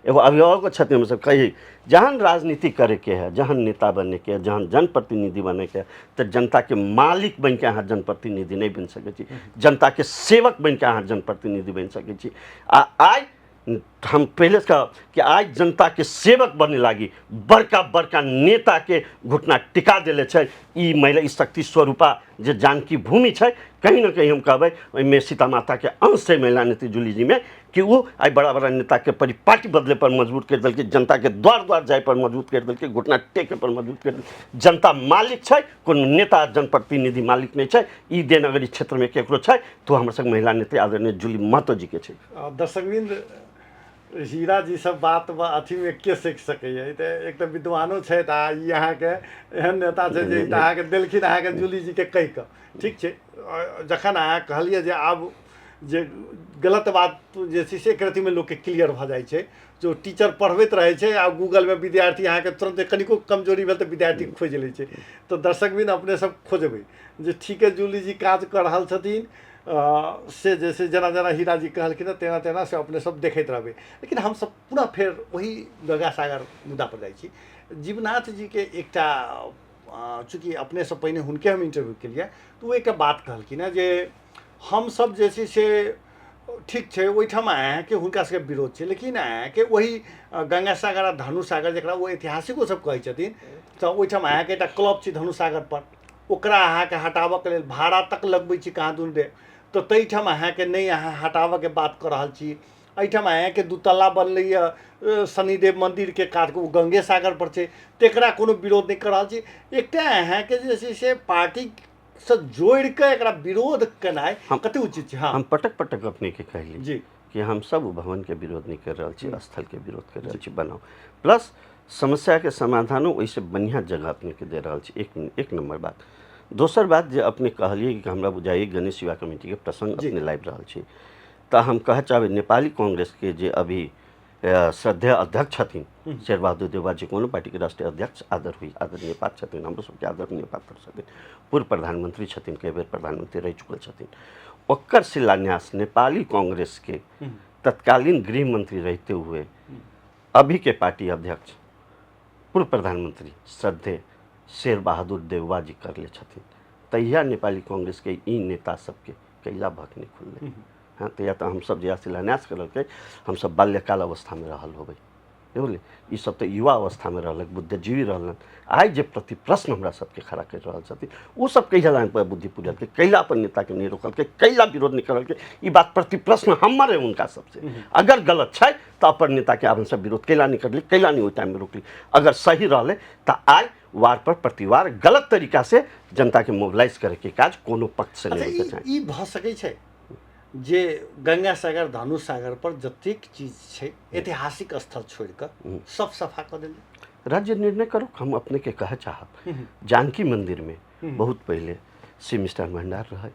एगो अभिभावक छथिन हम सब कही जहन राजनीति करैके है, जहन नेता बनैके है, जहन जनप्रतिनिधि बनैके है, तऽ जनताके मालिक बनिके अहाँ जनप्रतिनिधि नहि बनि सकै छी, जनताके सेवक बनिके अहाँ जनप्रतिनिधि बनि सकै छी। आ आइ हम पहिले कहब कि आइ जनताके सेवक बने लागी बड़का बड़का नेताके घुटना टिका देले छै ई महिला, ई शक्ति स्वरूपा जे जानकी भूमि छै। कहीं ने कहीं हम कहबै ओहिमे सीता माताके अंश छै महिला नेत्री जूली जीमे कि ओ आइ बड़ा बड़ा नेताके परिपाटी बदले पर मजबूर करि देलकै, जनताके द्वार द्वार जाय पर मजबूत करि देलकै, घुटना टेके पर मजबूत करि देलकै। जनता मालिक छै, कोनो नेता जनप्रतिनिधि मालिक नहि छै। ई देन अगर ई क्षेत्रमे केकरो छै तो हमर सबके महिला नेत्री आदरणीय जूली महतो जीके छै। दर्शकवृंद, हीरा जी सब बात अथीमे के सीख सकैए? तऽ एक तऽ विद्वानो छथि आ ई अहाँके एहन नेता छै जे अहाँके देलखिन अहाँके जूली जीके कहि कऽ। ठीक छै, जखन अहाँ कहलियै जे आब जे गलत बात जे छै से एक रत्तीमे लोकके क्लियर भऽ जाइ छै। जो टीचर पढ़बैत रहै छै आ गूगलमे विद्यार्थी अहाँके तुरन्त कनिको कमजोरी भेल तऽ विद्यार्थी खोजि लै छै। तऽ दर्शकवृंद अपने सब खोजबै जे ठीके जूली जी काज कऽ रहल छथिन से जे छै जेना जेना हीरा जी कहलखिन हँ तेना तेना से अपने सब देखैत रहबै। लेकिन हमसब पुनः फेर ओही गंगा सागर मुद्दापर जाइ छी। जीवनाथ जीके एकटा चूँकि अपनेसँ पहिने हुनके हम इंटरव्यू केलियै तऽ ओ एकटा बात कहलखिन हँ जे हमसब जे छै से ठीक छै ओहिठाम अहाँके हुनका सबके विरोध छै, लेकिन अहाँके ओही गंगा सागर आ धनु सागर जकरा ओ ऐतिहासिको सब कहै छथिन तऽ ओहिठाम अहाँके एकटा क्लब छै धनु सागर पर, ओकरा अहाँके हटाबऽके लेल भाड़ा तक लगबै छी कहाँ दुन रे, तऽ ताहिठाम अहाँके नहि अहाँ हटाबऽके बात कऽ रहल छी। एहिठाम अहाँके दू तल्ला बनलैए शनिदेव मन्दिरके कात ओ गंगे सागर पर छै, तकरा कोनो विरोध नहि कऽ रहल छी। एकटा अहाँके जे छै से पार्टीसँ जोड़ि कऽ एकरा विरोध केनाइ कते उचित छै? हँ, हम पटक पटक अपनेके कहली जी कि हम सब भवनके विरोध नहि कर रहल छी, स्थलके विरोध कर रहल छी। बनाउ प्लस समस्याके समाधानो ओहिसँ बढ़िआँ जगह अपनेके दे रहल छी। एक नम्बर बात। दोसर बात जे अपने कहलियै कि हमरा बुझाइए गणेश युवा कमिटीके प्रसङ्ग अपने लाबि रहल छी, तऽ हम कहऽ चाहबै नेपाली कांग्रेसके जे अभी श्रद्धेय अध्यक्ष छथिन शेरबहादुर देउवा जी, कोनो पार्टीके राष्ट्रीय अध्यक्ष आदर हुई आदरणीय पात्र छथिन, हमरो सबके आदरणीय पात्र छथिन, पूर्व प्रधानमंत्री छथिन, कई बेर प्रधानमंत्री रहि चुकल छथिन, ओकर शिलान्यास नेपाली कांग्रेसके तत्कालीन गृह मंत्री रहते हुए अभी के पार्टी अध्यक्ष पूर्व प्रधानमंत्री श्रद्धेय शेर बहादुर देउवा जी करले छथिन। तहिया नेपाली कांग्रेसके ई नेता सबके कैला भक नहि खुललै। हँ, तहिया तऽ हमसब जहिया शिलान्यास करलकै हमसब बाल्यकाल अवस्थामे रहल होबै, नहि बुझलियै, ई सब तऽ युवा अवस्थामे रहलक, बुद्धिजीवी रहलन। आइ जे प्रति प्रश्न हमरा सबके खड़ा करि रहल छथिन ओ सब कहिया लाइन पर बुद्धि पुरलकै, कैला अपन नेताके नहि रोकलकै, कैला विरोध नहि करलकै, ई बात प्रति प्रश्न हमर है हुनका सबसे। अगर गलत छै तऽ अपन नेताके आब हमसब विरोध कैला नहि करली, कैला नहि ओहि टाइममे रोकली? अगर सही रहलै तऽ आइ वार पर प्रतिवार गलत तरीका से जनता के मोबिलाइज करे के काज कोनो पक्ष से नहीं होके चाही। ई भऽ सकै छै जे गंगा सागर धनु सागर पर जतेक चीज छै ऐतिहासिक स्थल छोड़ि कऽ सब सफा कऽ देल? राज्य निर्णय करू। हम अपने के कहे चाहब जानकी मंदिर में बहुत पहले शिव मिष्ठान भंडार रहे,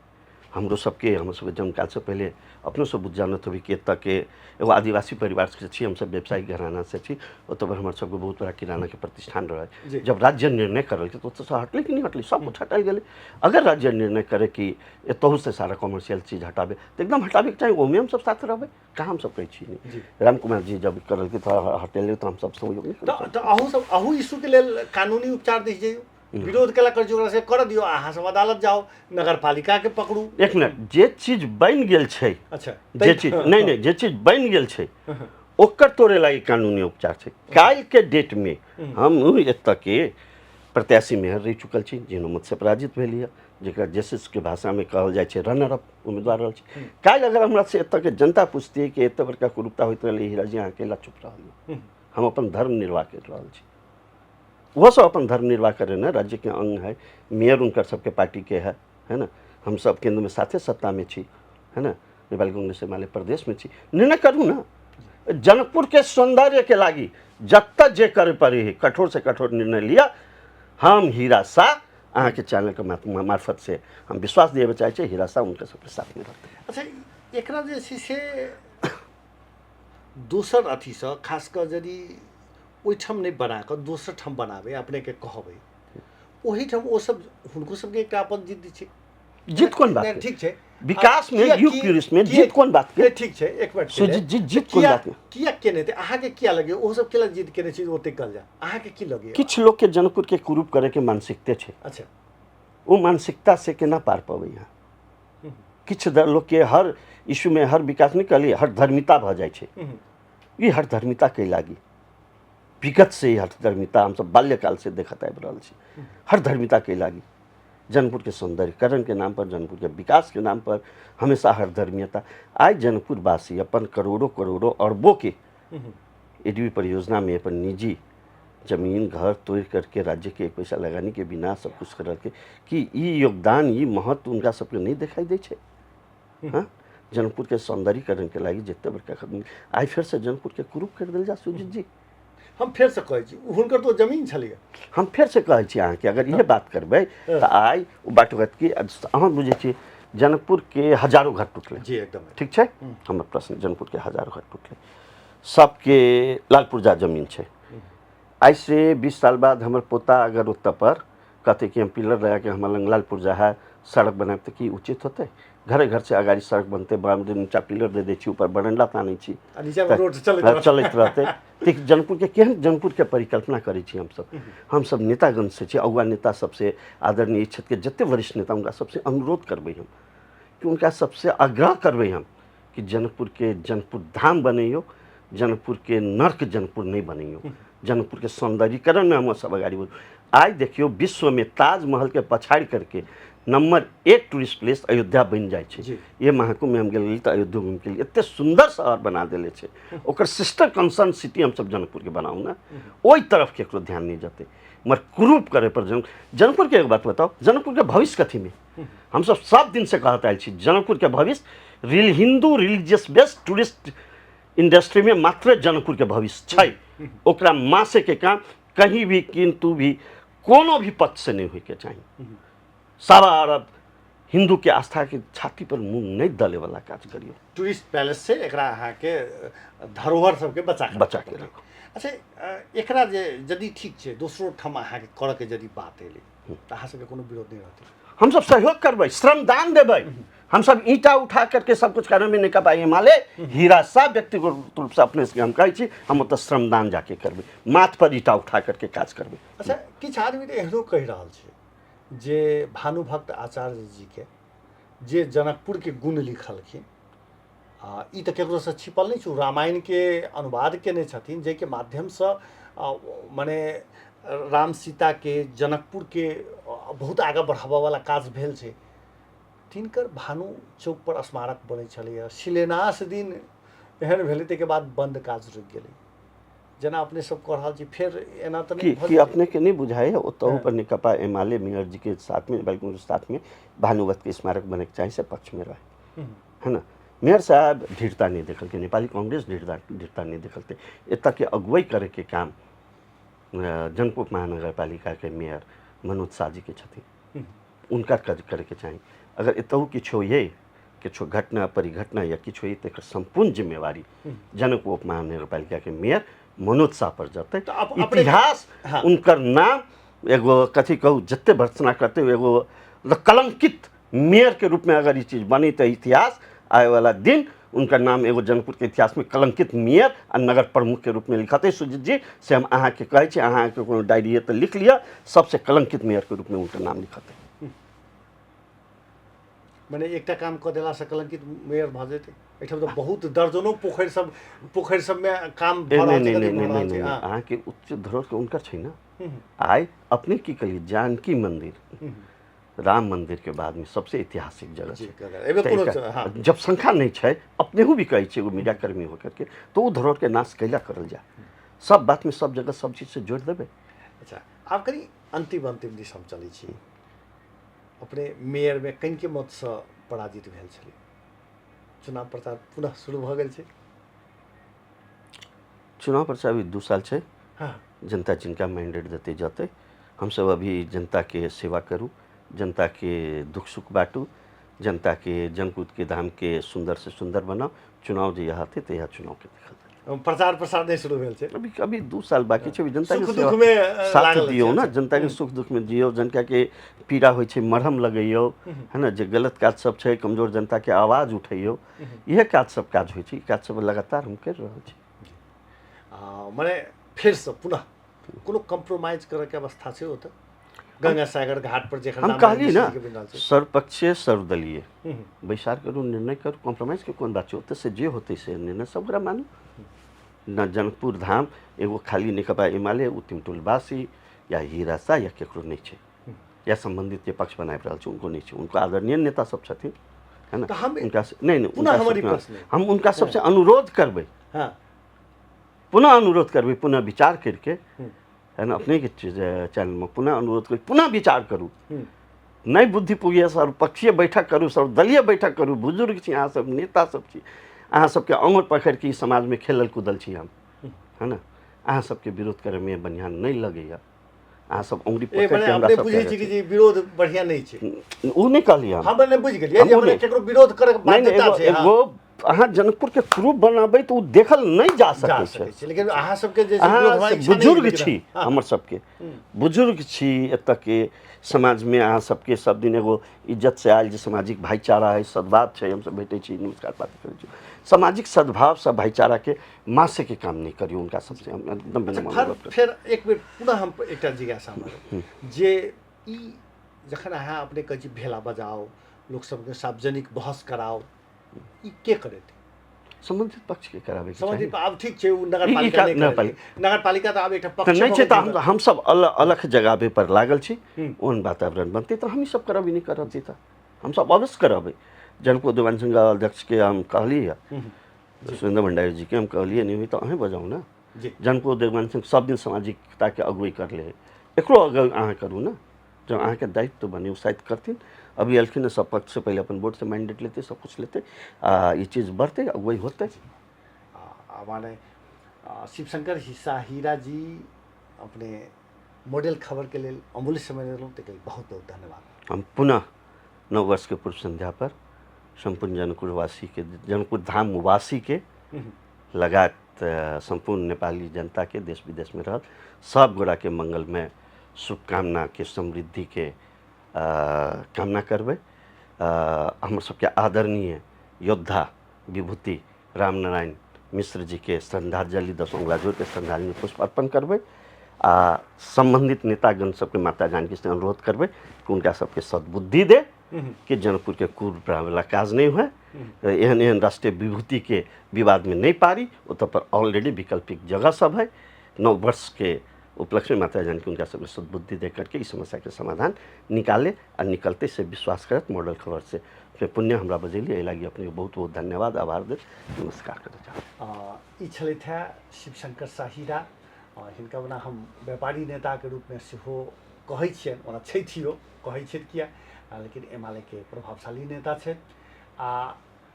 हमरो सबके, हमर सबके जन्मकालसँ पहिले अपनो सब बुझ जानत होबै कि एतऽके एगो आदिवासी परिवारसँ छी हमसब, व्यवसायिक घरानासँ छी। ओतऽ पर हमर सबके बहुत बड़ा किरानाके प्रतिष्ठान रहै। जब राज्य निर्णय करलकै तऽ ओतऽसँ हटलै कि नहि हटलै? सब कुछ हटायल गेलै। अगर राज्य निर्णय करे कि एतहुसँ सारा कॉमर्शियल चीज हटाबे, तऽ एकदम हटाबेके चाही। ओहिमे हमसब साथ रहबै। कहाँ हमसब कहै छी नहि। राम कुमार जी जब करलकै तऽ हटेलै, तऽ हमसब सहयोग नहि। तऽ अहूँ सब अहू इशूके लेल कानूनी उपचार दिस जइयौ, विरोध केला कर ओकरा से कर दियौ, अहाँ सब अदालत जाओ, नगरपालिका के पकड़ू। एक मिनट, जे चीज बनि गेल छै, अच्छा, जे चीज नहि नहि, जे चीज बनि गेल छै ओकर तोड़े लागि कानूनी उपचार छै। काल्हि के डेट में हम एतऽ के प्रत्याशी मेयर रहि चुकल छी, जिन मत से पराजित भेल यऽ, जकरा जेसिस के भाषा में कहल जाइ छै रनर अप उम्मीदवार रहल छी। काल्हि अगर हमरा से एतऽ के जनता पूछतियै कि एते बड़का कुरूपता होइत रहलै, हीरा जी अहाँ अकेला चुप रहलियै, हम अपन धर्म निर्वाह करि रहल छी। ओहो सब अपन धर्म निर्वाह करे ने, राज्य के अंग है, मेयर उनकर सबके पार्टी के है, है ना? हम सब केंद्र में साथे सत्ता में छी, है ना? नेपाली कांग्रेस एमाले प्रदेश में छी। निर्णय करू ना, जनकपुर के सौंदर्य के लागी जत्ता जे करे पड़े है कठोर से कठोर निर्णय लिया। हम हीरा शाह अहाँके चैनल के मार्फत से हम विश्वास दिएबे चाहै छी, हीरा शाह उनका सबके साथ में रहते। अच्छा, एकरा जे छै से दोसर अथीसँ खास कऽ यदि ओहिठाम नहि बना कऽ दोसर ठाम बनाबै अपनेके कहबै, ओहिठाम ओ सब हुनको सबके एकटा अपन जिद्द छै। जिद कोन बात? ठीक छै, विकास में युग पुरुष में जिद कोन बात के? ठीक छै, एक मिनट सुजीत जी, जिद कोन बात के? किया केने थे अहाँके किया लगे ओ सब केला जिद केने छै ओते कल जा, अहाँके की लगे? किछु लोग के जनकपुर के कुरूप करे के मानसिकते छै। अच्छा, ओ मानसिकता से केना पार पबै यहाँ? किछु लोग के हर इशू में हर विकास नहीं कहलिए हर धर्मिता भऽ जाइ छै। ई हर धर्मिता के लागी विगत से हर धर्मिता हमसब बाल्यकाल से देखत आबि रहल छी। हर धर्मिता के लागी जनकपुर के सौंदर्यकरण के नाम पर, जनकपुर के विकास के नाम पर हमेशा हर धर्मीयता। आइ जनकपुरवासी अपन करोड़ों करोड़ों अरबों के एडीबी परियोजना में अपन निजी जमीन घर तोड़ करके राज्य के एक पैसा लगाने के बिना सब कुछ कर के कि ई योगदान ई महत्व उनका सबके नहीं दिखाई दै छै। हाँ, जनकपुर के सौंदर्यकरण के लागी जितने बड़का खत्म आइ फेर से जनकपुर के कुरूप कर देल जा। सुजीत जी, हम फेर से कहै छी, हुनकर तो जमीन छलैया। हम फेर से कहै छी अहाँके, अगर इहे बात करबै तऽ आइ ओ बाटोघाट की अहाँ बुझै छी जनकपुर के हजारों घर टूटलै। जी एकदम ठीक छै। हमर प्रश्न, जनकपुर के हजारों घर टूटलै, सबके लाल पुर्जा जमीन छै। आइ से 20 साल बाद हमर पोता अगर ओतऽ पर कहतै कि हम पिलर लगा के हमर लग लाल पुर्जा है सड़क बनायब, तऽ की उचित होतै? घरे घर से अगाडि सड़क बनतै, बाउंड्री नीचा पिलर दे दै छी, ऊपर बरंडा तानै छी, आ नीचामे रोड चलैत रहतै। चलैत रहतै। ठीक, जनकपुर के केहन जनकपुर के परिकल्पना करै छी हमसब? हमसब नेतागण से छी, अगुआ नेता सबसे, आदरणीय क्षेत्र के जते वरिष्ठ नेता उनका सबसे अनुरोध करबै हम कि उनका सबसे आग्रह करबै हम कि जनकपुर के जनकपुर धाम बनैयौ, जनकपुर के नर्क जनकपुर नहीं बनैयौ। जनकपुर के सौंदर्यीकरण में हम सब अगाडि बढ़ू। आइ देखियौ विश्व में ताजमहल के पछाड़ि करके नंबर 1 टूरिस्ट प्लेस अयोध्या बनि जाइ छै। ये महाकुंभ में हम गेल रही तऽ अयोध्या घूमि के एते सुंदर शहर बना देले छै, ओकर सिस्टर कंसर्न सिटी हमसब जनकपुर के बनाउ ने, ओहि तरफ केकरो ध्यान नहीं जतै। मगर कुरूप करे पर जनकपुर के एक बात बताओ, जनकपुर के भविष्य कथी में? हमसब सब दिन से कहत आयल छी जनकपुर के भविष्य Hindu religious based tourist industry में मात्र जनकपुर के भविष्य छै। ओकरा मासे के काम कहीं भी किंतु भी कोनो भी पक्ष से नहीं होइके चाही। 1.25 अरब हिंदू के आस्था के छाती पर मुँह नहीं दले वाला काज करियो। टूरिस्ट पैलेस से एकरा अहाँके धरोहर सबके बचा के बचा के रखू। अच्छा, एकरा जे यदि ठीक छै दोसरो ठाम अहाँके करऽके यदि बात एलै तऽ अहाँ सबके कोनो विरोध नहीं रहतै? हम सब सहयोग करबै, श्रमदान देबै, हम सब ईंटा उठा करके सब कुछ करने में नहीं पाई एमाले हीरा साहब व्यक्तिगत रूप से अपने से हम कहै छी हम ओतऽ श्रमदान जाके करबै, माथ पर ईंटा उठा करके काज करबै। अच्छा, किछु आदमी तऽ एहनो कहि रहल छै जे भानुभक्त आचार्य जी के जे जनकपुर के गुण लिखलखिन, आ ई तऽ केकरोसँ छिपल नहि छै, ओ रामायणके अनुवाद केने छथिन जाहिके माध्यमसँ मने राम सीताके जनकपुरके बहुत आगाँ बढ़ाबऽवला काज भेल छै। तिनकर भानु चौकपर स्मारक बनै छलैए, शिलान्यास दिन एहन भेलै ताहिके बाद बन्द काज रुकि गेलै। जेना अपने सब कह रहल छी फेर एना तऽ नहि कि अपने के नहीं बुझाए ओतहु पर नेकपा एमाले मेयर जी के साथ में बल्कि उनके साथ में भानुभक्त के स्मारक बने के चाही से पक्ष में रहे, है ना? मेयर साहब ढीरता नहीं देखलकै, नेपाली कांग्रेस ढीरता नहीं देखलकै। एतऽ के अगुवाई करे के काम जनकपुर महानगरपालिका के मेयर मनोज शाह जी के छथिन, उनका करे के चाही। अगर एतहु किछु होइए, किछु घटना परिघटना या किछु होइए, तऽ एकर सम्पूर्ण जिम्मेवारी जनकपुर उप महानगरपालिकाके मेयर मनोज शाह पर जतै। तऽ अपने इतिहास उनकर नाम एगो कथी कहू, जते भर्त्सना करते एगो मतलब कलंकित मेयर के रूप में अगर ई चीज बनी तऽ इतिहास आए वाला दिन उनकर नाम एगो जनकपुर के इतिहास में कलंकित मेयर आ नगर प्रमुख के रूप में लिखते। सुजीत जी से हम अहाँके कहै छी, अहाँके कोनो डायरी है तऽ लिख लिअ, सबसे कलंकित मेयर के रूप में उनकर नाम लिखते। मने एकटा काम कऽ देलासँ कलंकित मेयर भऽ जेतै? एहिठाम तऽ बहुत दर्जनो पोखरि सब, पोखरि सबमे काम भऽ रहल छै, नहि नहि नहि नहि, अहाँके उच्च धरोहर के उनकर छै ने। आइ अपने की कहलियै, जानकी मंदिर राम मंदिर के बाद में सबसे ऐतिहासिक जगह छै। जब शंका नहीं छै, अपनेहु भी कहै छै एगो मीडिया कर्मी होकर के, तो ओ धरोहर के नाश कैला करल जाए? सब बात में सब जगह सब चीज से जोड़ देबै। अच्छा, आब कनि अंतिम अंतिम दिस हम चलै छी। अपने मेयरमे कनिके मतसँ पराजित भेल छलै, चुनाव प्रचार पुनः शुरू भऽ गेल छै? चुनाव प्रचार अभी 2 साल छै। जनता जिनका मैंडेट देते जतै, हमसब अभी जनताके सेवा करू, जनताके दुख सुख बाँटू, जनताके जनकूदके धामके सुन्दर से सुन्दर बनाउ। चुनाव जे यहाँ हेतै तऽ चुनावके देखल जायत। प्रचार प्रसार नहि शुरू भेल छै? अभी अभी 2 साल बाकी छै। अभी जनता के सुख सेवा दुखमे साथ लागल दियौ छै। ने, जनताके सुख दुखमे दियौ, जनताके पीड़ा होइ छै मरहम लगैयौ, है ने, जे गलत काज सब छै कमजोर जनताके आवाज उठैयौ, इएह काज सब काज होइ छै। ई काज सब लगातार हम करि रहल छी। मने फेरसँ पुनः कोनो कम्प्रोमाइज करैके अवस्था छै ओतऽ गंगा सागर घाट पर जखन हम रामायण कहलियै ने, मिश्रजीके बनि रहल छै? सर्वपक्षीय सर्वदलीय बैसार करू, निर्णय करू, कॉम्प्रोमाइजके कोन बात छै? ओतऽ से जे होतै से निर्णय सब गोरा मानू न। जनकपुर धाम एगो खाली नेकपा एमाले उत्तम टोलवासी या हीरा शाह या केकरो नहि छै, या सम्बन्धित जे पक्ष बनाबि रहल छै उनको नहि छै। उनको आदरणीय नेता सब छथिन, है ने? तऽ हम उनका से नहीं नहीं, पुनः उनका हमर ई सबके प्रश्न अइ। हम उनका सबसे अनुरोध करबै, पुनः अनुरोध करबै, पुनः विचार करके, है ना, अपने के चैनल में पुनः अनुरोध करू, पुनः विचार करू। नहीं बुद्धि पुगिए सर्वपक्षीय बैठक करू, सर्वदलीय बैठक करू। बुजुर्ग छी अहाँ सब, नेता सब छी, अहाँ सबके आङुर पकड़ि के ई समाजमे खेलल कूदल छी हम, है ना। अहाँ सबके विरोध करैमे बढ़िआँ नहि लगैया। अहाँ सब उंगली ए पकड़ के मने हमरा अपने सबके बुझै छी कि जे विरोध बढ़िया नहि छै? ओ नहि कहलियै हम। हम नहि बुझि गेलियै जे हमहूँ मने नहि। केकरो विरोध करैके नहि नहि, बाध्यता एगो छै। एगो अहाँ जनकपुर के क्रूप बनाबै तऽ ओ देखल नहि जा जा सकै छै। सकै छै, लेकिन अहाँ सबके जे छै विरोध अहाँ होबाक से इच्छा नहि बुजुर्ग लेकिन छी, हमर सबके बुजुर्ग छी, एतऽके समाजमे अहाँ सबके सब दिन एगो इज्जत से आयल जे सामाजिक भाईचारा है, सद्भाव छै, हमसब भेटै छी, नमस्कार पाती करै छी। सामाजिक सद्भाव सब भाईचाराके मासेके काम नहि करियौ। हुनका सबसे हम एकदम अच्छा, विनम्र फेर अनुरोध करब। फेर एक बेर पुनः हम एकटा जिज्ञासा मारब जे ई जखन अहाँ अपने कहै छी भेला बजाओ, लोक सबके सार्वजनिक बहस कराओ, ई के करेतै? सम्बन्धित पक्षके कराबैके चाही। सम्बन्धित आब ठीक छै, ओ नगरपालिका ई नहि नगरपालिका। करेतै। नगरपालिका तऽ आब एकटा तऽ पक्ष नहि भऽ छै गेल तऽ छै। हमसब अलग अलग जगह पर लागल छी। ओहन वातावरण बनतै तऽ हम ई सब करब, ई नहि करब तऽ हमसब अवश्य करबै। जनकपुर देवान संघ अध्यक्षके हम कहलियै, सुरेंद्र भंडारी जीके हम कहलियै, नहि होइ तऽ अहेँ बजाउ ने। जनकपुर देवान संघ सब दिन सामाजिकताके अगुवाई करले है, एकरो अगुवाई अहाँ करू ने, जब अहाँके दायित्व बने ओ शायद करथिन। अभी एलखिन सब पक्ष से पहिले अपन बोर्ड से मैंडेट लेते, सब कुछ लेते आ ई चीज बढ़तै, अगुवाई होतै। माने शिवशंकर हिस्सा हीरा जी, अपने मॉडल खबर के लेल अमूल्य समय देलहुँ, ताहिके लेल बहुत बहुत धन्यवाद। हम पुनः नव वर्ष के पूर्व संध्या पर सम्पूर्ण जनकपुरवासी के, जनकपुर धाम वासी के लगायत सम्पूर्ण नेपाली जनता के, देश विदेश में रहल सब गोरा के मंगलमय शुभकामना के, समृद्धि के कामना करबै। हमर सबके आदरणीय योद्धा विभूति रामनारायण मिश्र जी के श्रद्धांजलि 10 उंगला जोड़ के श्रद्धांजलि पुष्प अर्पण करबै आ सम्बन्धित नेतागण सबके माता जानकी से अनुरोध करबै कि उनका सबके सद्बुद्धि दे कि जनकपुर के क्रूर बनाबैवला काज नहि हुए, एहन एहन राष्ट्रीय विभूति के विवाद में नहीं पारी। ओतऽ पर ऑलरेडी वैकल्पिक जगह सब है। नव वर्ष के उपलक्ष्य में माता जानकी उनका सबके सद्बुद्धि दे करके इस समस्या के समाधान निकाले आ निकलते से विश्वास करत मॉडल खबर से अपने पुण्य हमरा बजेलियै, एहि लागी अपने बहुत बहुत धन्यवाद, आभार देत नमस्कार करऽ चाहब। ई छलथि हेँ शिवशंकर शाहीरा। हिनका ओना हम व्यापारी नेताके रूपमे सेहो कहै छियनि, ओना छथियो, कहै छथि किया, लेकिन एमालेके प्रभावशाली नेता छथि आ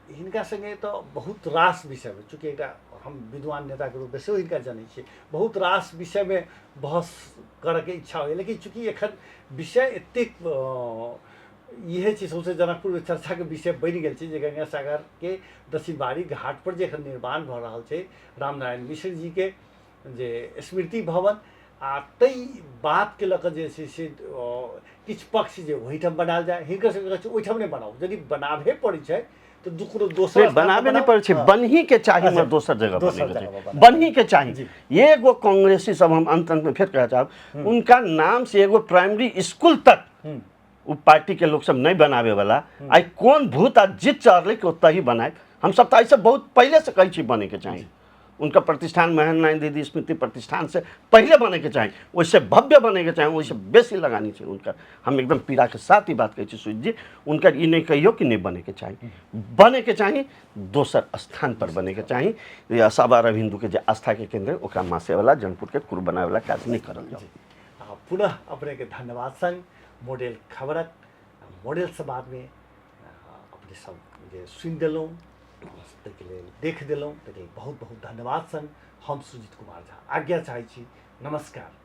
हिनका सङ्गे तऽ बहुत रास विषयमे, चूँकि एकटा हम विद्वान नेताके रूपमे सेहो हिनका जनै छियै, बहुत रास विषयमे बहस करऽके इच्छा होइए, लेकिन चूँकि एखन विषय एतेक इहे छै सौंसे जनकपुरमे चर्चाके विषय बनि गेल छै जे गंगा सागरके दक्षिणबारी घाट पर जे एखन निर्माण भऽ रहल छै रामनारायण मिश्र जीके जे स्मृति भवन, आ ताहि बातके लऽ कऽ जे छै से किछु पक्ष जे ओहिठाम बनायल जाय, हिनकर सबके कहै छै ओहिठाम नहि बनाउ, यदि बनाबे पड़ै छै तऽ दू कोनो दोसर नहीं, बनाबे नहीं पड़ै छै, बनही के चाही। मगर दोसर जगह दोसर बने के जगह चाही, बनाबे। बनही के चाही। एगो कांग्रेसी सब, हम अंत अंत में फिर कह चाहब, उनका नाम से एगो प्राइमरी स्कूल तक उ पार्टी के लोग सब नहीं बनावे वाला, आई कोन भूत आ जिद चढ़ले कि ओतऽ ही बनाए। हम सब तऽ एहिसँ बहुत पहिले से कहै छी बने के चाही। उनका प्रतिष्ठान महेंद्र नारायण दीदी स्मृति प्रतिष्ठान से पहले बने के चाही, ओहिसे भव्य बने के चाही, ओहिसे बेसी लगानी छै उनका। हम एकदम पीड़ा के साथ ई बात कहै छी सुजीत जी, उनकर ई नहीं कहियो कि नहीं बने के चाही, बने के चाही, दोसर स्थान पर बने के चाही। या सवा अरब हिंदू के जे आस्था के केंद्र है, ओकरा मासे वाला जनपुर के कुर बनावे वाला काज नहीं करल जाओ। आ पुनः अपने के धन्यवाद संग मॉडल खबरक मॉडल संवादमे अपने सब जे सुनि देलहुँ, ताहिके लेल देख देलहुँ, ताहिके लेल बहुत बहुत धन्यवाद संग हम सुजीत कुमार झा आज्ञा चाहै छी। नमस्कार।